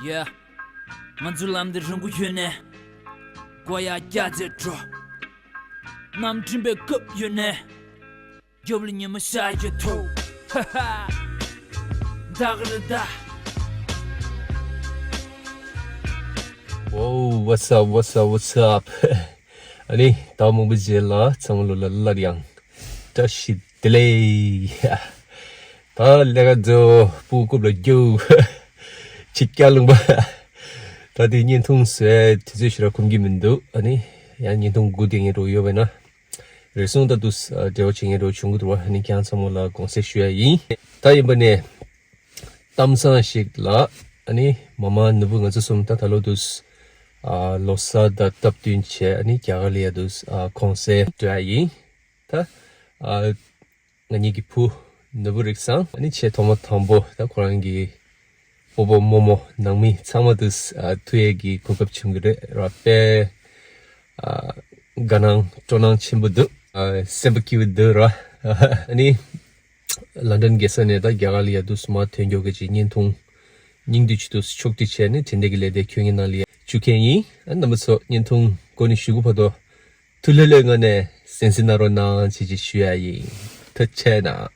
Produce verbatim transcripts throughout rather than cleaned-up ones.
Yeah. ང་ཚོའི་ལམ་འདི་རིང་པོ་ཡོད་ནས། མགོ་ཡར་བཀྱག་རྗེས་འགྲོ། གནམ་གྲིམ་པའི་སྐབས་ཡོད་ནས། རྒྱབ་ལ་ཉི་མ་ཤར་གྱི་ཐོག་ཧ་ཧ། ད་ག་རེ་ད། Whoa, what's up, what's up, what's up? ཨ་ནི་ད་མང་པོ་རྗེས་ལ་ཚང་མ་ལོ་ལ་སླར་ཡང་བཀྲ་ཤིས་བདེ་ལེགས། ད་ལས་ཀ་མཛོ་སྤུ་རྐུབ་ལ་རྒྱུ་ཆིག་བརྒྱ་ལུང་པ། ད་དེ་བརྙན་ཐུང་བཟོས་དུས་ཚོད་ཞེ་དྲག་ཁོམ་གྱི་མི་འདུག་ཨ་ནི་ཡང་བརྙན་ཐུང་སྒུག་བསྡད་མཁན་འདྲ་ཡོད་པས་ན། རེ་ཟུང་ད་དུ་འབྲེལ་བ་བྱེད་མཁན་འདྲ་བྱུང་གི་འདུག་ཨ་ནི་ཁྱེད་རང་ཚང་མ་ལ་དགོངས་སེལ་ཞུ་ཡ་ཡིན། ད་ཡིན་པ་ནས། གཏམ་བཟང་ཞིག་ལ། ཨ་ནི་མ་མ་ནུ་བུ་ང་ཚོ་གསུམ་ད་ད་ལོ་དུས། ཨ་ལོ་གསར་དང་སྟབས་བསྟུན་བྱས་ཨ་ནི་རྒྱ་གར་ལ་ཡ་དུས་ཨ་གུང་སེང་འགྲོ་ཡ་ཡིན། ད་ཨ་ང་གཉིས་ཀྱི་བུ་ནུ་བུ་རིག་བཟང་ཨ་ནི་ཆེས་ཐོག་མ་དང་པོ་ད་ཁོ་རང་གི་སྤོ་བོ་རྨོ་མོ་ནང་མི་ཚང་མ་དུས་ཨ་ཐུག་ཡས་ཀྱི་གོ་སྐབས་བྱུང་གི་རེད་ར། དཔེ་ཨ་དགའ་སྣང་སྤྲོ་སྣང་ཆེན་པོ་འདུག་ཨ་སེམས་པ་སྐྱིད་པོ་འདུག་ར། ཨ་ནི། ལན་ཌན་རྒྱལ་ས་ནས་ད་རྒྱ་གར་ལ་ཡ་དུས་མ་ཐོན་མགྱོགས་ཀྱི་བརྙན་ཐུང་སྙིང་བསྡུས་ཆེད་དུ་ཕྱོགས་སྒྲིག་བྱས་ནས་དེ་འདྲ་གི་ལས་དེ་ཁྱོད་ངའི་ནང་ལ་ཡ་བཅུག་མཁན་ཡིན། ཨ་རྣམ་པ་ཚོ་བརྙན་ཐུང་འགོ་ནས་གཞུག་གུ་བར་དུ་ཐུགས་ལྷོད་ལྷོད་ངང་ནས་གསན་གཟིགས་གནང་རོགས་གནང་བྱེད་ཅེས་ཞུ་ཡ་ཡིན། ཐུགས་རྗེ་གནང་།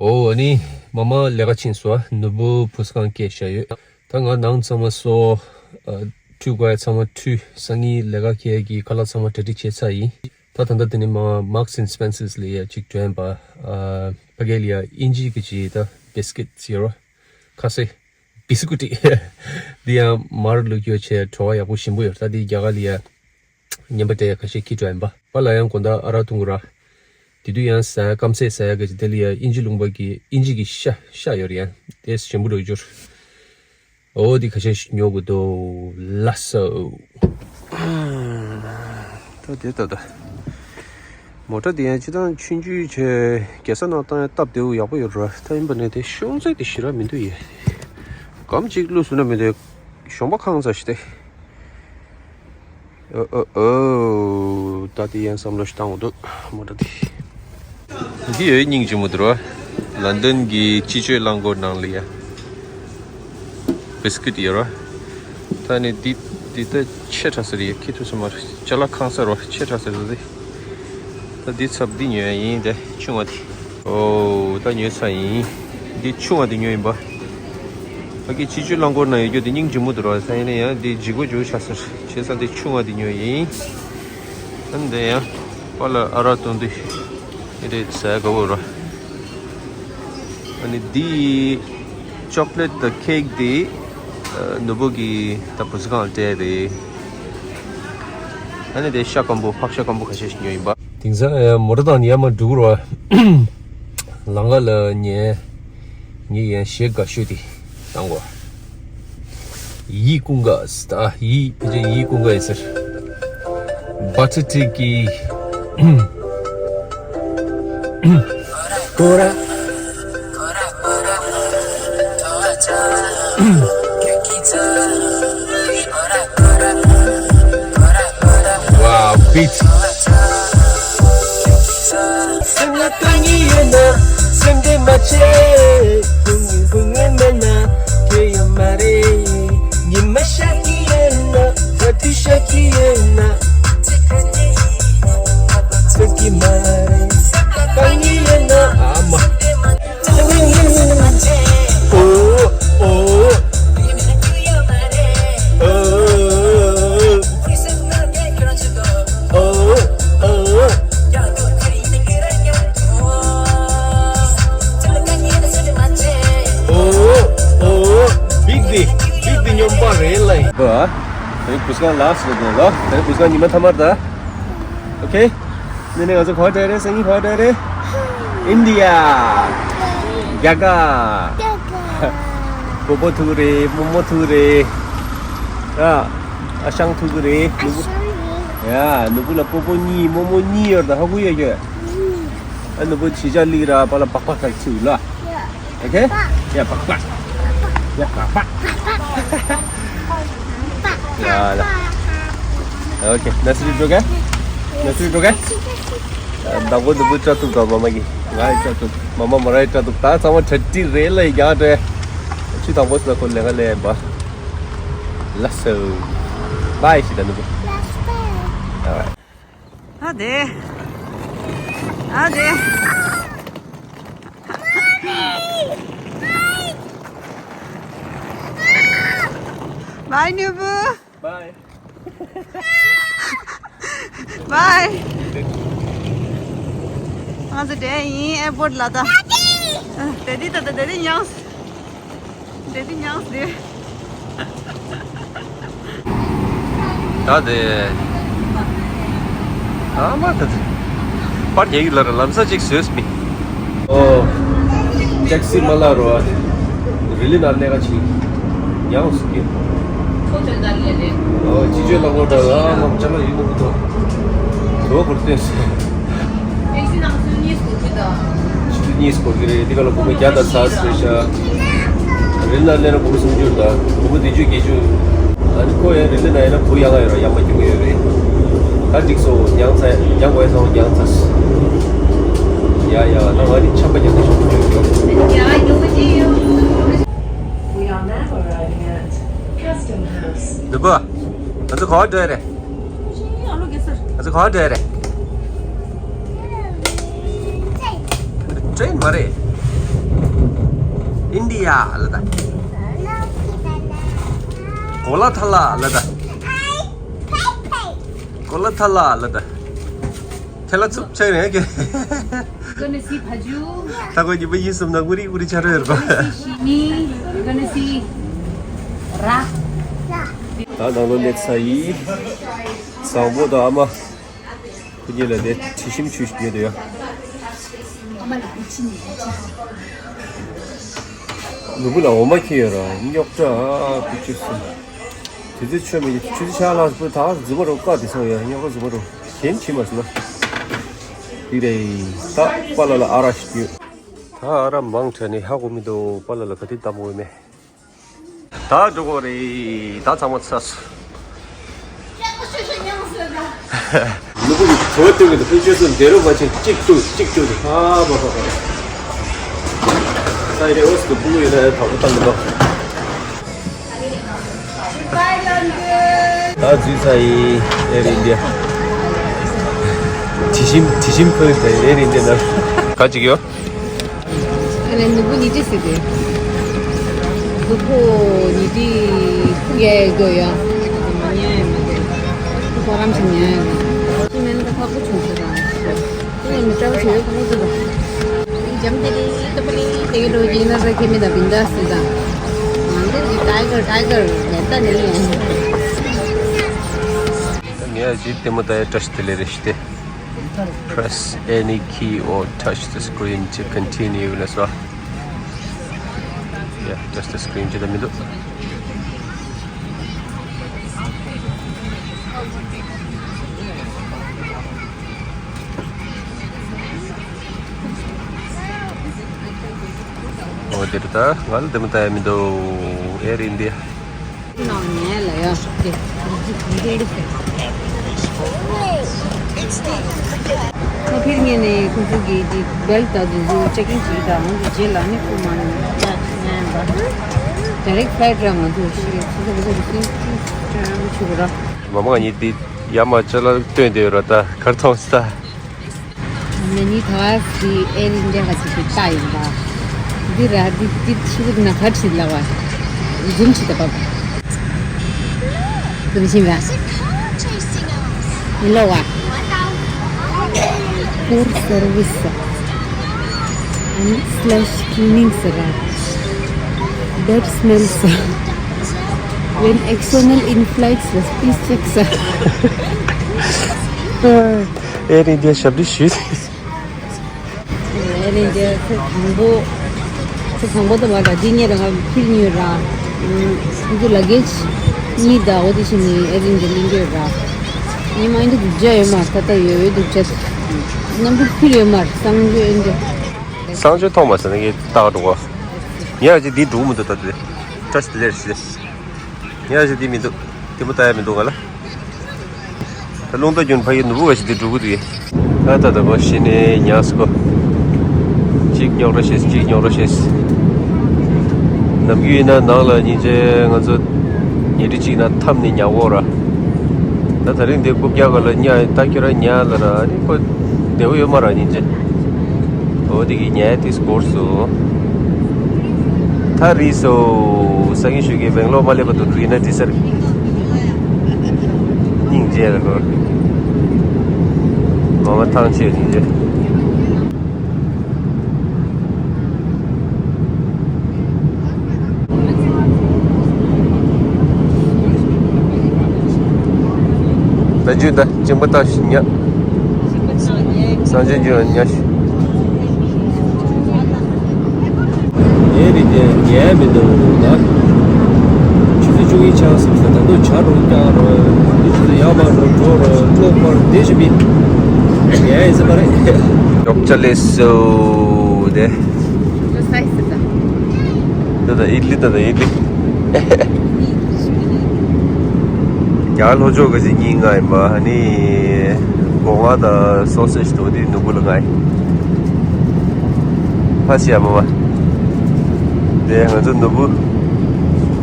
ཨོ་ཨ་ནི་མ་མ་ལས་ཀ་ཕྱིན་སོང་། ནུ་བུ་བུ་སྒང་སྐྱེལ་བཞག་ཡོད། ད་ང་ནང་ཚང་མ་སོ། ཨ་ཁྲུས་དགོས་ཡ་ཚང་མ་ཁྲུས། སང་ཉིན་ལས་ཀ་འཁེལ་གྱི་ཁ་ལག་ཚང་མ་གྲ་སྒྲིག་བྱས་ཚར་ཡིན། ད་ད་ལྟ་དེ་ནི་མ་Marks and Spencer'sལ་ཡ་ཅིག་འགྲོ་ཡིན་པ། ཨ་ཕ་གི་ལ་ཡ་དབྱིན་ཇི་གི་ཅིག་ད་བིས་ཀིཊ་ཡོད་རོ། ཁ་ཟས་བི་སི་ཀུ་ཊི། འདི་ཡང་མར་བླུགས་ཡོད་བྱས་བྲོ་བ་ཡག་པོ་ཞིམ་པོ་ཡོད། ད་འདི་རྒྱ་གར་ལ་ཡ་ཉན་པ་དེ་ཁ་ཤས་ཁྱེར་འགྲོ་ཡིན་པ། པཱ་ལགས་ཡང་དགོང་དག་ཨ་རག་འཐུང་གི་ར། དེ་དུས་ཡང་ཟ་ཡ་སྐམ་ཟས་ཟ་ཡ་གི་ཅིག་དེ་ལ་ཡ་དབྱིན་ཇི་ལུང་པ་གི་དབྱིན་ཇི་གི་ཤ་ཤ་ཡོད་རེད། ཡང་དེ་ཞིམ་པོ་འགྲོ་རྒྱུར། འོ་དེ་ཁ་ཤས་ཤིག་ཉོ་དགོས་འདུག་ལགས་སོ། ད་དེ་ད་ད། མོ་ཊ་དེ་ཡང་སྤྱིར་བཏང་ཆུང་ཆུང་བྱས་རྒྱལ་ས་ནང་བཏང་ཡ་སྟབས་བདེ་པོ་ཡག་པོ་ཡོད་རེད། ད་ཡིན་པ་ནས་དེ་ཤོང་ཚད་དེ་ཞེ་དྲག་མི་འདུག་ཡེ། སྒམ་གཅིག་བླུགས་སོང་ན་མི་འདུག་གཞོང་པ་ཁང་ཚ་ཞིག་སྟེ། ཨོ་ཨོ་ཨོ། ད་དེ་ཡང་བསམ་བློ་ཞིག་བཏང་འོ་འདུག་མོ་ཊ་དེ། འདི་ཡོད་སྙིང་རྗེ་མོ་འདུག་ར། ལན་ཌན་གྱི་སྤྱི་སྤྱོད་རླངས་འཁོར་ནང་ལ་ཡ། བིས་ཀིཊ་ཡོད་ར། ད་ནི་འདི་འདི་ད་ཆེ་དྲགས་ཟེར་ཡ་ཁྱི་ཐུག་སོང་མ་རེད། ཅ་ལག་ཁང་གསར་རོ་ཆེ་དྲགས་ཟེར་ཟེར་ཏེ། ད་འདི་ཚབ་འདི་ཉོ་ཡ་ཡིན་དེ་ཆུང་བ་དེ། ཨོ་ད་ཉོས་ཚར་ཡིན། འདི་ཆུང་བ་དེ་ཉོས་ཡིན་པ། ཕ་གི་སྤྱི་སྤྱོད་རླངས་འཁོར་ནང་ཡོད་རྒྱུ་དེ་སྙིང་རྗེ་མོ་འདུག་ར། ས་ཡིན་ན་ཡང་འདི་ལྗིད་པོ་ལྗིད་པོ་ཆགས་ཟེར་བྱས་ཙང་འདི་ཆུང་བ་དེ་ཉོས་ཡིན། ཨ་ནི་འདི་ཡང་པཱ་ལགས་ཨ་རག་བཏུང་དུས་འདི་འདྲས་ཟ་ཡ་དགའ་པོ་ར། ཨ་ནི་འདི་ཅོག་ལེཊ་དང་ཁེག་དེ་ནུ་བོ་གི་ད་བུ་སྒང་ལ་སྤྲད་རེད། ཨ་ནི་དེ་ཤ་སྐམ་པོ་ཕག་ཤ་སྐམ་པོ་ཁ་ཤས་ཤིག་ཉོས་ཡིན་པ། དེང་སང་ཡང་མོ་ཊ་བཏང་ནས་ཡར་མར་འགྲོ་གི་རེད་བ། ལམ་ཁ་ལ་ཉལ། ངས་ཡང་གཞས་དགའ་ཤོས་དེ་བཏང་གོ། ཡི་ཀུན་དགའ་ཟེར་ད་ཡི་ཕལ་ཆེར་ཡི་ཀུན་དགའ་ཡིན་ཟེར། བ་ཊི་ཊི་གི། Wow, beat. སེམས་ལ་དཀའ་ངལ་ཡོད་ན་སེམས་ཁྲལ་མ་བྱེད། སྡུག་བསྔལ་སྡུག་བསྔལ་མེད་ན་དེ་ཡོད་མ་རེད། ཉི་མ་ཤར་གྱི་ཡོད་ན་དགའ་དུས་ཤར་གྱི་ཡོད་ན། ཚོད་ཀྱི་མ་རེད། དཀའ་ངལ་ཡོད་ན། ཨ་མ། ཨོ། ཨོ། ཨོ། ཨོ། ཨོ། བིག་འདི། བིག་འདི་སྨྱོན་པ་རེད་ལ་ཡིན། ཨ། དེ་བུ་སྒང་ལགས་སུ་ལོ། དེ་བུ་སྒང་ཉི་མ་ཐ་མར་ད། ཨོ་ཁེ། ནི་ནི་ང་ཚོ་ག་པར་འགྲོ་རེད། སང་ཉིན་ག་པར་འགྲོ་རེད། ཨིན་ཌི་ཡ། རྒྱ་གར། སྤོ་བོ་ཐུག་རེད། རྨོ་མོ་ཐུག་རེད། ཨ། ཨ་ཞང་ཐུག་རེད། ནུ་བོ། ཡ། ནུ་བོ་ལ་སྤོ་བོ་གཉིས་རྨོ་མོ་གཉིས་ཡོད་རེད། ད་ཧ་གོ་ཡོད་ཀྱི། ཨ་ནུ་བོ་ཇི་ལྕགས་སླེབས་ར་པཱ་ལགས་སྦག་སྦག་ག་ཚིག་ལ། ཨོ་ཁེ། ཡ་སྦག་སྦག་ཡ་སྦག་སྦག་ཡ་ལ། ཨོ་ཁེ། ན་སི་རི་འགྲོ་ག་ན་སི་རི་འགྲོ་ག་ཨ། ཟླ་གོ་ནུ་བོ་བཅར་ཐུབ་དང་མ་མ་གི། ང་ཡི་ཅག་ཏུ་མ་མ་མ་ར་ཡི་ཅག་ཏུ་ད་ཚང་མ་གྲ་སྒྲིག་རེད་ལ་ཡི་རྒྱག་འདྲེ། ཆུ་དང་པོ་སི་ལ་ཁོ་ལས་ཀ་ལས་ཡིན་པ། ལ་སོ། བའི་ཤི་ད་ནུ་གུ། ཨ་དེ། ཨ་དེ། བའི་ནུ་བུ། Bye. Bye. ང་ཚོ་འདྲེ་ཡིན་ཨེར་པོར་ལ་ད། ཨ་ཌེ་ཌི་ད་ད་ཌེ་ཌི་ཉལ། ཌེ་ཌི་ཉལ་ཟེར། ད་དེ། ཨ་མ་ད་དེ། པར་རྒྱག་གི་ལ་ར་ལམ་སང་ཅིག་བཟོས་མི། ཨོ། ཊེག་སི་མ་ལ་རོ། རི་ལི་ན་གནས་ཀ་ཆི། ཉའོ་སི་ཀི། ཨོ། ཅི་ཅོ་ལ་ངོ་ད་ལ་ངོ་ཅ་ལ་ཡིན་ནོ་གི་དོ། དོ་བོར་ཏེ་སེ། ཊེག་སི་ནང་སུ་ཉིས་སུ་གི་ད། ཆི་ཏུ་གཉིས་སྐོར་གི་རེད། འདི་ག་ལ་བུ་མོ་བརྒྱ་དང་ཚ་ཟེར་ཤག་རི་ལ་ལེན་ན་བུ་མོ་སུམ་ཅུ་དང་བུ་མོ་བདུན་ཅུ་བརྒྱད་ཅུ། ཨ་ནི་ཁོ་ཡང་རི་ལི་ན་ཡིན་ན་བུ་ཡག་ཡོད་ར་ཡག་མ་སྐྱོ་གི་ཡོད་རེད། ད་འགྲིག་སོང་། མྱང་ཚ་མྱང་དགོས་སོང་། མྱང་ཚ། ཡ་ཡ་ད་ང་ནི་ཆམ་པ་རྒྱག་ནས་ཤོག་ཅོ་ཅོ། We are now arriving at Custom House. ནུ་བོ། ང་ཚོ་ག་པར་འགྲོ་ཡ་རེད། ཨ་ལོ་གེ་སར། ང་ཚོ་ག་པར་འགྲོ་ཡ་རེད། ཊེན་མ་རེད། ཨིན་ཌི་ཡ་ལ་ད། གོ་ལ་ཐ་ལ་ལ་ད། གོ་ལ་ཐ་ལ་ལ་ད། ཁྱེད་ལ་ཚུབ་ཆགས་རེད་ཀྱེ། Gonna see Phaju. ད་ཁོ་གཉིས་པོ་ཡིན་གསུམ་ན་ངུ་རི་ངུ་རི་ཆགས་རེད་ར་པ། Gonna see Shini. Gonna see Ra. ད་ནང་ལོ་སླེབས་ཚར་ཡིན། བཟང་པོ་དང་ཨ་མ། ཁོ་གཉིས་ལ་དེ་དྲི་ཞིམ་ཆུ་ཞིག་ཉོས་དུ་ཡ། ཨ་མ་ལ་ཕུ་ཆི་ནི། ནུ་བུ་ལ་འོ་མ་ཁྱེར་ཡོད་ར་རྙོག་དྲ་ཨ་ཕུ་ཆི་སུ། དེ་ཚོ་ཆོས་མེད་ཀྱི་ཆུ་ཚོད་ཆ་ལ་བུ་ད་རྫི་མ་རོ་བཀག་དེ་སོང་ཡ་རྙོག་དྲ་རྫི་མ་རོ་གཞན་བྱེད་མ་སོང་ན། དེ་རེད། ད་པཱ་ལགས་ལ་ཨ་ར་ཞིག་ཡོད། ད་ཨ་ར་མང་དྲགས་ནས་ཧ་གོ་མི་འདུག་པཱ་ལགས་ལ་ག་དུས་བདམས་དགོས་མེད། ད་འགྲོ་དགོས་རེད། ད་ཚང་མ་ཚར་སོང་། ནུ་བོ་གི་བྲོ་བ་སྟོན་གི་འདུག་ཕུ་ཆོས་སུ་འདེ་རུ་བ་ཆེན་གཅིག་ཏུ་གཅིག་ཏུ་ཨ་བ་བ་བ། ས་ཡི་རེ་འོས་ཀྱི་ཕུ་ཡོད་ན་ཡ་དག་པོ་བཏང་གི་འདུག་ད་འཛུལ་ས་ཡིན། ཨེར་ཨིན་ཌི་ཡ། དྲི་ཞིམ་དྲི་ཞིམ་ཕུལ་ཏེ་ཨེར་ཨིན་ཌི་ཡ་ནང་། ག་ཅིག་ཡོད། ཨ་ལས་ནུ་བོ་ཉི་ཁྲི་ཟེར་ཏེ། ནུ་བོ་ཉི་ཁྲི་ཕུག་ཡ་ཡ་དགོས་ཡ། ཉན་ཡ་མ་དགོས། ཁོ་རང་ཚོ་ཉན་ཡ་མ། ཁྱི་མེད་ན་ཁག་པོ་བྱུང་ཟེར་ར། ཁྱི་མེད་ན་སྐྲག་བྱེད་ཡོད་ཁག་པོ་འདུག་ར། འཇམ་དེ་རེད་ཏོ་པ་ལི་དེ་གི་འགྲོ་གི་ན་ར་ཁྱི་མེད་ན་བིན་ད་ཟེར་ད། ང་ཚོ་གི་ཊའི་གར་ཊའི་གར་མེད་ད་ནི་ཡིན། ངས་ཨ་ཅེ་ལྟད་མོ་ལྟ་ཡ་བཀྲ་ཤིས་བདེ་ལེགས་རེད་ཞུ་སྟེ། Press any key or touch the screen to continue ལབ་སོང་། Yeah, touch the screen བྱེད་ད་མི་འདུག་འོ་དེ་རེད་ད། ང་ལ་ལྟད་མོ་ལྟ་ཡ་མི་འདུག་ཨེར་ཨིན་ཌི་ཡ། ནང་ཉལ་ལ་ཡ་ཤོག་གེ། ཁོ་ཕིར་ངེ་ནས་ཁོ་ཚོ་གི་དེ་བེལ་ད་དེ་ཚོ་ཅེག་ཨིན་བྱེད་དང་། འོན་ཏེ་རྗེས་ལ་ནི་ཁོ་མ་ནི་ཡ་ཉན་པ། ཌའི་རེག་ཕི་ལའེ་ཊི་ར་ང་ཚོ་ཞིག་ཚོ་ཚོ་ཚོ་ཚོ་ཚོ་ཚོ་ཆུ་ར། མ་མ་ང་གཉིས་དེ་ཡ་མ་ཅ་ལག་སྟོན་དེ་ར་ད་གར་ཐོང་ས། ང་གཉིས་ད་དེ་ཨེར་ཨིན་ཌི་ཡ་ག་ཅིག་ཏུ་ལྟ་ཡིན་པ། འདི་ར་འདི་འདི་ཕྱི་ལུགས་ན་ག་ཁྲིད་ལ་བ། འཛུམ་ཆི་ད་པ། འཛུམ་ཆི་བ། ཡིན་ལོ་བ། Poor service. And slash cleaning, sir. Bad smell, sir. When external in flights, sir, please check, sir. ཨེར་ཨིན་ཌི་ཡ་ཞབས་འདྲེན་ཞུས། ཨེར་ཨིན་ཌི་ཡ་ཚེ་དང་པོ། ཚེ་དང་པོ་དུ་མ་ར་འདི་ངས་རང་ཕིར་ཉོས་ར། ཁོང་ཚོ་ལ་གེ་ཇི་གཉིས་དང་འོ་དེ་བཞིན་ནི་ཨེར་ཨིན་ཌི་ཡ་གླིང་གི་ར། ངས་མ་ཡིན་དུ་སྡུག་ཅག་ཡོད་མ་རེད། ད་ལྟ་ཡོད་ཡོད་སྡུག་ཅག་རྣམ་པར་ཕུལ་ཡོད་མ་རེད། གསང་སྤྱོད་ཨེ་འདྲ། གསང་སྤྱོད་མཐོང་མ་སོང་ན་ངས་ལྟ་ག་འགྲོ་གོ། ངས་ཨ་ཅེ་འདི་འགྲོ་གི་མི་འདུག་ད་དེ། བཀྲ་ཤིས་བདེ་ལེགས་ཞུ། ངས་ཨ་ཅེ་འདི་མི་འདུག་དེ་མོ་ལྟ་ཡ་མི་འདུག་ང་ལ། ད་རླུང་རྟ་རྒྱུག་ཕ་གི་ནུ་བོ་ག་ཞིག་འདི་འགྲོ་གི་འདུག་གི། ད་ད་ད་གོ་ཤི་ནས་ཉག་སི་གོ། གཅིག་རྙོག་དྲ་བཤད། གཅིག་རྙོག་དྲ་བཤད། ནམ་རྒྱུན་ཡིན་ན་ནང་ལ་ཉིན་བྱེད་ང་ཚོ་ཉལ་ཁྲི་གཅིག་ན་འཐམ་ནས་ཉལ་འོ་ར། ད་དེ་རིང་འདི་རྐུབ་བཀྱག་ག་ལ་ཉལ་ད་ཁྱོད་རང་ཉལ་ལ་ར། ཨ་ནི་ཁོ་བདེ་བོ་ཡོད་མ་ར་ཉིན་བྱེད། འོ་དེ་གི་ཉལ་དེ་སྐོར་སོ། ད་རིས་སོ། སང་ཉིན་ཞུ་གི་བེང་ལོར་མ་སླེབས་བར་དུ་འགྲོ་ཡིན་ན་འགྲིག་ས་རེད། སྙིང་རྗེ་ལ་གོ། མ་མ་ཐང་ཆད་སྙིང་རྗེ། ད་རྒྱུ་ད་ཅིང་པ་ད་ཉ། སང་ཆེན་རྒྱུ་ཉ་ཞུ། ངའི་རིགས་དེ་ཉལ་མི་འདུག་ད། ཆུ་ཚོད་བཅུ་གཉིས་ཆགས་སོང་ཟེར། ད་དུང་བྱ་འགྲོ་རྐྱང་རོ། ཆུ་ཚོད་ཡར་མར་འགྲོ་འགྲོ་རོ། འགྲོ་མར་བསྡད་ཞིག་མིན། ཉལ་ཡིན་ས་མ་རེད། ཡོག་ཅ་ལེ་སོ་དེ། འདི་ད་ཨིད་ལི་ད་ད་ཨིད་ལི། ཡང་ལྷོ་ཕྱོགས་ག་ཅིག་གཉིས་ལྔ་ཡིན་པ། ཨ་ནི་སྒོ་ང་དང་སོ་སེ་ཞིག་དོ་དེ་ནུ་བུ་ལ་ང་ཡིན། ཕ་སི་ཡ་མ་མ། དེ་ང་ཚོ་ནུ་བུ།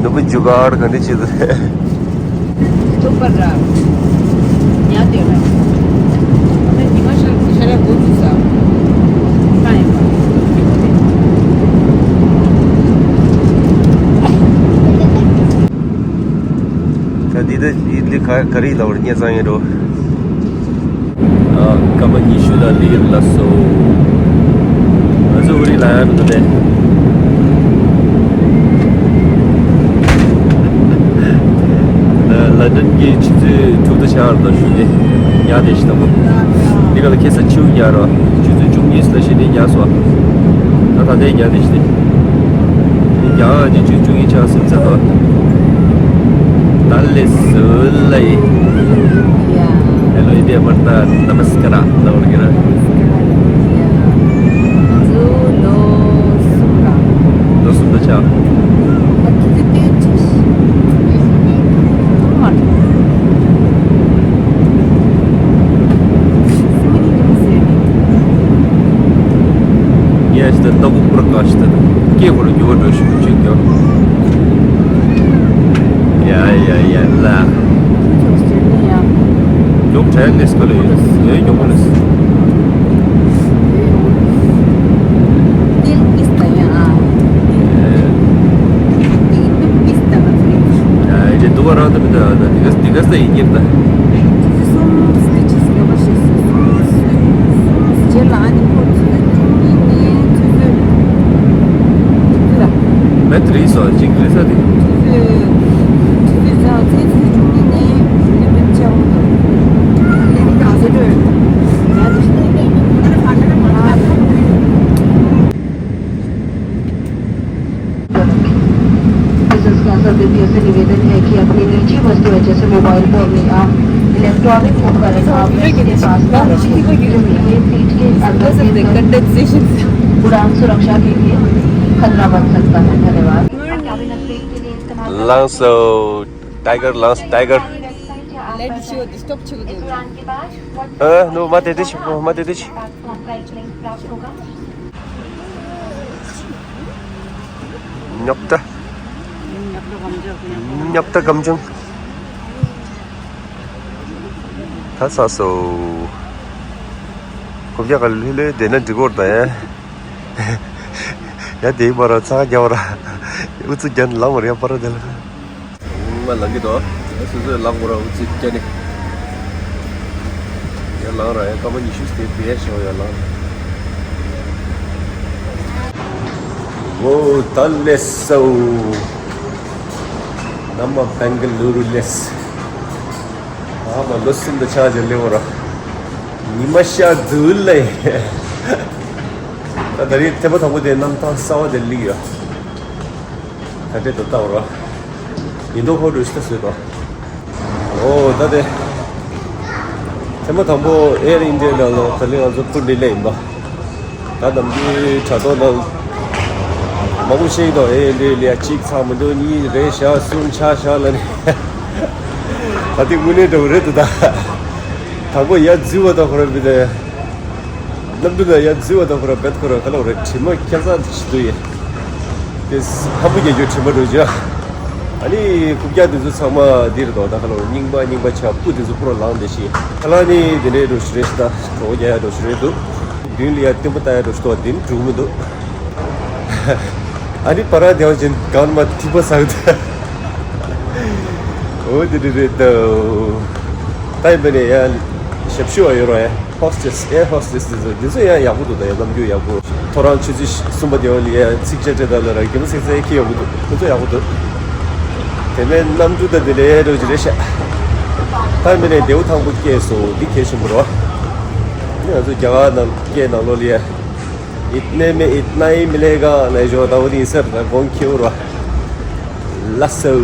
ནུ་བུ་ཇུ་གར་ག་འདྲ་བྱེད་དུ། ཐུག་པར་ར། ཉལ་དེ་ར། ཨ་ནི་ཉི་མ་ཤར་ཤར་ཡ་འགོ་ཚུགས་ས། ཁ་ཡིན་པ། ད་འདི་ད་ཨིད་ལི་ག་ག་རེ་ལབ་པར་སྙན་བཟང་ཡིན་འགྲོ། ཨ། སྐར་མ་ཉི་ཤུ་ལ་ལི་ལ་སོ། ང་ཚོ་ཨུ་རི་ལ་ཡང་འདུག་སྟེ། ལ་ལན་ཌན་གྱི་ཆུ་ཚོད་དྲུག་དང་ཕྱེད་ཀ་ལ་ཞུ་གི། ཉལ་བསྡད་ཤི་དང་པོ། འདི་ག་ལ་ཁ་སང་ཕྱི་དྲོ་ཉལ་རོ། ཆུ་ཚོད་བཅུ་གཉིས་ལ་ཞི་ནས་ཉལ་སོང་། ད་ད་ལྟའི་ཉལ་བསྡད་ཤི་ནས། འདི་ཀྱང་ཉི་ཆུ་བཅུ་གཉིས་ཆགས་སེམས་ཚ་དང་། ད་ལེ་སུ་ལ་ཡི། ཧེ་ལོ་ཡི་དེ་མར་ད་ན་མ་སི་ཀ་ར་ད་བར་གི་ར། ལོ་གསུམ་དང་ཕྱེད་ཀ། ངས་ད་ལྟ་བུ་པུར་ཀ་ཤི་ད་སྐད་ཧོར་འགྱུར་བ་འགྲོ་ཞིག་བྱེད་རྒྱུ། ཡ་ཡ་ཡ་ལ། མགྱོགས་དྲན་ལེས་ག་ལ་ཡོད་ཡོད་མགྱོགས་པོ་ལེས། ཡ་ཡ་འདུག་པ་རང་ད་མི་ད་ད་དེ་ག་དེ་ག་ས་ཡིན་གྱིར་ད། རྗེས་ལ་ཨ་ནི་ཁོ་ཚོས་བཅུ་གཉིས་ནས་ཆུ་ཚོད་ཆུ་ཚོད་ལ། མེད་རེད་སོ་གཅིག་རེད་ས་དེ། ཆུ་ཚོད་ཆུ་ཚོད་ཚེ་ཚེ་བཅུ་གཉིས་ནས་ལེ་བན་ཆ་འོང་དང་། ལེ་བན་ག་ཚོད་འགྲོ་ཡོད། ང་དེ་ཤི་ནས་ང་ད་ཕ་ག་ན་མ་ལ་ཁ་བུ། इस संस्था सदस्यों से निवेदन है कि अपनी निजी वस्तुएं जैसे मोबाइल फोन या इलेक्ट्रॉनिक उपकरण आप इसके पास न रखें, क्योंकि ये पेट के अंदर के दौरान सुरक्षा के लिए खतरा बन सकता है। धन्यवाद। Lungs tiger, lungs tiger. ཨ་ནུ་མ་དེ་དེ་ཤི་མ་དེ་དེ་ཤི། ཉོག་ཏ། ཉོག་ཏ་གམ་ཆུང་། ད་ས་སོ། ཁོ་བྱ་ག་ལུས་ལུས་དེ་ན་འགྲིག་གོ་ད་ཡ། ཡ་དེ་བར་ཚ་རྒྱ་བར། ཨུ་ཚུགས་རྒྱ་ལང་བར་ཡ་བར་དེ་ལ། ང་ལང་གི་འདུག་སོ་སོས་ལང་བར་ཨུ་ཚུགས་རྒྱ་ནི། ཡར་ལངས་ར་ཡར་སྐར་མ་ཉི་ཤུ་དེ་བེད་ཤོག་ཡར་ལངས། འོ་ད་ལེ་སོ། ནམ་མ་བེང་ག་ལུ་རུ་ལེ་སོ། ཨ་མ་ལོ་གསུམ་དུ་ཆགས་ཀྱི་ལེ་འོ་ར། ཉི་མ་ཤར་འདུག་ལེ། ད་ད་རེས་ཐེངས་མ་དང་པོ་དེ་གནམ་ཐང་གསར་བ་དེ་སླེབས་ཡོད། ད་དེ་ད་ལྟ་འོ་ར། ཉིན་ཐོ་ཁོ་འགྲོ་ཤི་ད་བཟོས་དང་། ཨོ་ད་དེ། ཐེངས་མ་དང་པོ་ཨེར་ཨིན་ཌི་ཡ་ནང་ལ་ད་ལན་ང་ཚོ་འཕུར་འདི་ལས་ཡིན་པ། ད་ནམ་རྒྱུན་དྲ་ཐོག་ནང་མང་པོ་ཤེས་ཀྱི་འདུག་ཨེར་ཨིན་ཌི་ཡ་ལས་གཅིག་ཚང་མི་འདུག་གཉིས་རེད་བཞག་གསུམ་ཆགས་བཞག་ལ་ནི། ད་དེ་དངོས་གནས་འདྲ་བོ་རེད་འདུག་ད། དང་པོ་ཡར་འཛུལ་བ་དང་ཁོ་རང་བི་དེ། གནམ་གྲུ་ན་ཡར་འཛུལ་བ་དང་ཁོ་ར་བེད་ཁོ་ར་ག་ལ་རེད། དྲི་མ་ཁྱད་མཚར་ཞིག་འདུག་ཡེ། དེ་ཧམ་པ་རྒྱག་རྒྱུ་དྲི་མ་འགྲོ་རྒྱུ། ཨ་ནི་རྐུབ་བཀྱག་དེ་ཚོ་ཚང་མ་འདིར་འདུག་ད་ག་ལ་རེད། རྙིང་པ་རྙིང་པ་ཆགས། སྤུ་དེ་ཚོ་ཕུ་ར་ལངས་བསྡད་ཤག་ཁ་ལག་ནི་དེ་འདྲའི་འགྲོ་ཞིག་རེད་ཤག་ད་གྲོགས་རྒྱག་ཡ་འགྲོ་ཞིག་རེད་འདུག་མདུན་ལ་ཡར་སྟོན་པ་ལྟ་ཡ་འགྲོ་ཞིག་འདུག་དེ་ནི་འགྲིག་མི་འདུག་ཨ་ནི་བར་དེ་བ་ཅན་གང་མ་ཐིག་པ་ཟག་ད། འོ་དེ་འདྲ་རེད་ད། ད་ཡིན་པ་ནས་ཡ་ཞབས་ཞུ་བ་ཡོད་ར་ཡ། ཧོ་སི་ཊེས། ཨེར་ཧོ་སི་ཊེས་དེ་ཚོ་དེ་ཚོ་ཡང་ཡག་པོ་འདུག་ད་ཡ་རྣམ་འགྱུར་ཡག་པོ། ཐོ་རངས་ཆུ་ཚོད་གསུམ་པ་དེ་བ་ལ་ཡ་ཚིག་བཅད་སྤྲད་ད་ལ་ར་གད་མོ་སེག་སེག་ཁྱི་ཡག་པོ་འདུག་དེ་ཚོ་ཡག་པོ་འདུག་དེ་མིན་གནམ་གྲུ་ད་དེ་ལས་རོ་ཅི་རེད་ཤག་ད་ཡིན་པ་ནས་ལྡེའུ་ཐང་པོ་སྐྱེས་སོང་། འདི་གལ་ཆེན་པོ་རེད་བ། ང་ཚོ་རྒྱ་གར་ནང་སྐད་ནང་ལོགས་ལ་ཡ། इतने में इतना ही मिलेगा ལབ་ཞོར་ད་འོ་དེ་ཡིན་ས་རེད། ད་གོང་ཁེ་འུར་བ། ལགས་སོ། ཡ།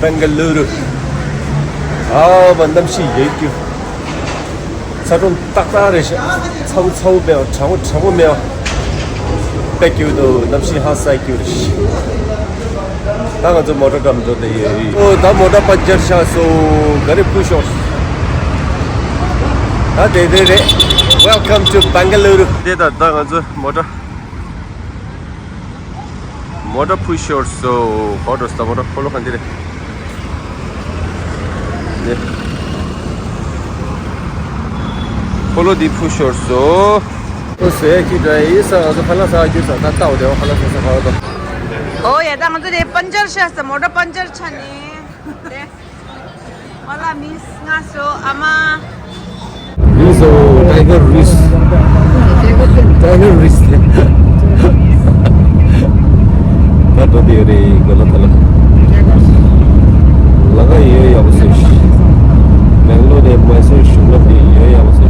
བེང་ག་ལུ་རུ། ཨ་བ་གནམ་གཤིས་ཡོད་རྒྱུ། ཚ་གྲང་ཏག་ཏག་རེད་ཤག་ཚ་བོ་ཚ་བོ་མེད་པ། གྲང་མོ་གྲང་མོ་མེད་པ། དཔེ་སྐྱིད་འདུག་གནམ་གཤིས་ཧ་སག་སྐྱིད་རེད་ཤག་ད་ང་ཚོ་མོ་ཊ་འགྲམ་འགྲོ་བསྡད་ཡོད། ཨོ་ད་མོ་ཊ་པན་ཅར་ཆགས་སོང་། ག་རེ་ཕུ་ཤོག་ད་དེ་དེ་རེད། Welcome to Bengaluru. དེ་ད་ད་ང་ཚོ་མོ་ཊ། མོ་ཊ་ཕུ་ཤོར་སོང་། ག་འགྲོ་ས། མོ་ཊ་འཁོར་ལོ་ག་འདི་རེད། འདི་འཁོར་ལོ་འདི་ཕུ་ཤོར་སོང་། ཨོ་ཟེར་ཁྱི་འདྲ་ཡིན་ས། ང་ཚོ་ཁ་ལག་ཟ་རྒྱུ་ས་ད་ལྟ་བ་དེ་བ་ཁ་ལག་ཟ་ས་ག་བ་དང་། ཨོ་ཡ་ད་ང་ཚོ་དེ་པན་ཅར་ཤ་ས། མོ་ཊ་པན་ཅར་ཆགས་ནས་དེ། ཨོ་ལ་མིས་ང་སོ་ཨ་མ། This is Tiger Reef. Tiger Reef. ད་འགྲོ་དེ་རེད་ག་ལ་ཐ་ལ། ལ་ང་ཡོད་ཡག་པོ་སོ་ཤི། སྦེང་ལོར་ནས་མ་སོ་ཤུག་ལབ་དེ་ཡོད་ཡག་པོ་སོ།